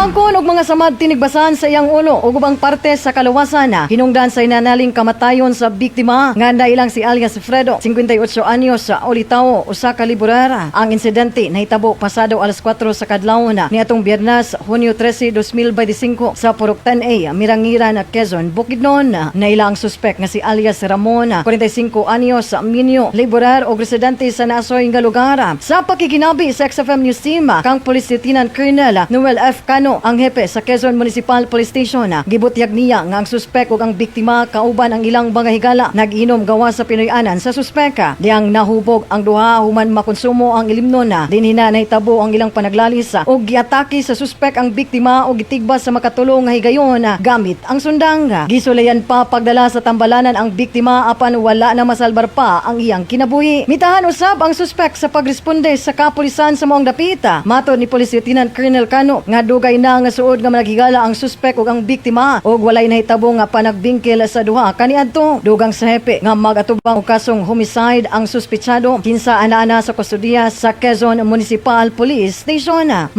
Naangkon og mga samad tinigbasan sa iyang ulo ug ubang parte sa kaluwasan. Hinungdan sa inanaling kamatayon sa biktima nga nailang si alias Fredo, 58 anyos, sa Olitao, usa ka laborera. Ang insidente nahitabo pasado alas 4 sa kadlawon niadtong Biyernes, Hunyo 13, 2025 sa Purok 10A, Mirangiran, Quezon, Bukidnon. Naila ang suspek nga si alias Ramon, 45 anyos, minyo, laborer o residente sa naasoy nga lugar. Sa pakiginabi sa XFM News Team kang Police Lieutenant Colonel Noel F. Cano, ang hepe sa Quezon Municipal Police Station, gibutyag niya nga ang suspek ug ang biktima kauban ang ilang mga higala nag-inom gawa sa Pinoy-anan sa suspek. Diyang nahubog ang duha human makonsumo ang ilimnon. Dinhi na nahitabo ang ilang panaglalis ug giatake sa suspek ang biktima ug gitigba sa makatulo nga higayon gamit ang sundang. Gisulayan pa pagdala sa tambalanan ang biktima apan wala na masalbar pa ang iyang kinabuhi. Mitahan usab ang suspek sa pagresponde sa kapulisan sa maong dapita. Matod ni Police Lieutenant Colonel Cano nga dugay na nga suod nga managhigala ang suspek ug ang biktima ug walay nahitabo nga panagbingkil sa duha kaniadto. Dugang sa hepe nga mag-atubang og kasong homicide ang suspetsado kinsa ana-ana sa kustodiya sa Quezon Municipal Police Station.